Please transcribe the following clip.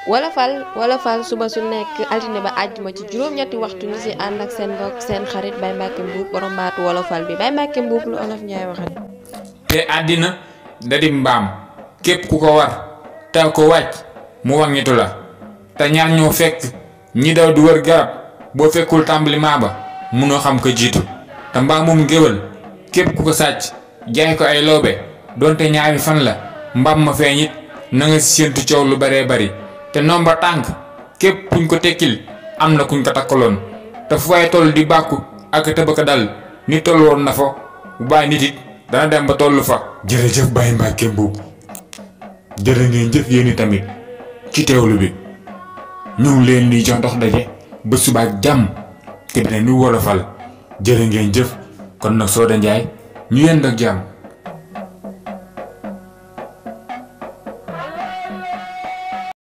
wolofal suba su nekk altine ba àjjuma ci juróom-ñetti waxtu ñu si ànd ak seen mbokk seen xarit Baye Mbacke Mbuub borom baatu wolofal bi Baye Mbacke Mbuub lu olof Njaay waxati. te àddina da di mbaam képp ku ko war te ko wàcc mu wàññitu la te ñaar ñoo fekk ñi daw di wër garab boo fekkul tàmbaliment ba munoo xam ko jiitu te mbaam moom géwël képp ku ko sàcc jaay ko ay loobe donte ñaari fan la mbaam ma feeñ it na nga séentu coow lu baree bari te nomba tànk képp kuñ ko tekkil am na kuñ ko takkaloon te fu waay toll di bàkku ak tëbaka dal ni toll woon na fa bu bàyyi nit it dana dem ba tollu fa. jërëjëf Baye Mbacke Mbuub jërë ngeen jëf yéen tamit ci teewlu bi ñu ngi leen di jox dox daje ba suba ak jàmm te beneen ni wolofal jërë ngeen jëf kon nag Soda Ndiaye ñu yend ak jàmm.